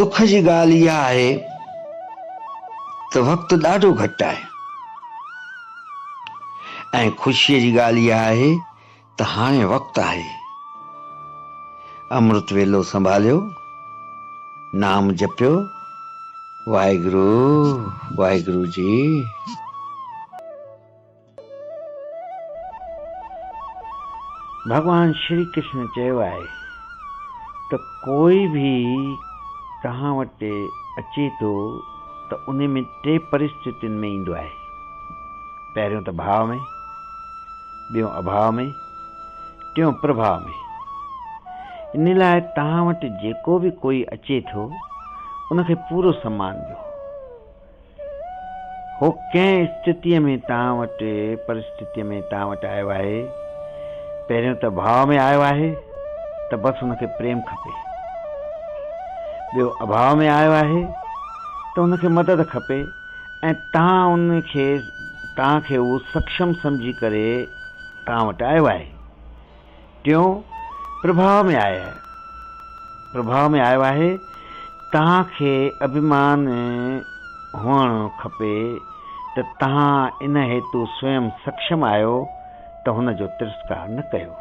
دک جي ڳالهه اها آهي ته وقت ڏاڍو گهٽ آهي ۽ خوشيء جي ڳالهه اها آهي ته هاڻي وقت آهي. امرت ويلو سنڀاليو، نام جپيو، واهگرو واهگرو جي. ڀڳوان شري ڪرشن چيو آهي ته ڪوئي به توهان وٽ اچي ٿو ته ان ۾ ٽي پرسٿتين ۾ ايندو آهي. پهريون ته ڀاء ۾، ٻيون اڀاء ۾، ٽيون پرڀاء ۾. ان لاء توهان وٽ جيڪو به ڪوئي اچي ٿو ان کي پورو سمان ڏيو. هو ڪنهن استٿيء ۾ توهان وٽ، پرسٿتيء ۾ توهان وٽ آيو آهي؟ پهريون ته ڀاء ۾ آيو آهي ته بس هن کي پريم کپي. ٻيو اڀاء ۾ آيو آهي ته هن کي مدد کپي ۽ توهان ان کي، توهان کي هو سڪشم سمجهي ڪري توهان وٽ آيو آهي. ٽيون پرڀاء ۾ آيو آهي. پرڀاء ۾ آيو آهي، توهان کي اڀيمان هئڻ کپي ته توهان ان هيتو سويم سڪشم آهيو ته هن جو ترسڪار نه ڪيو.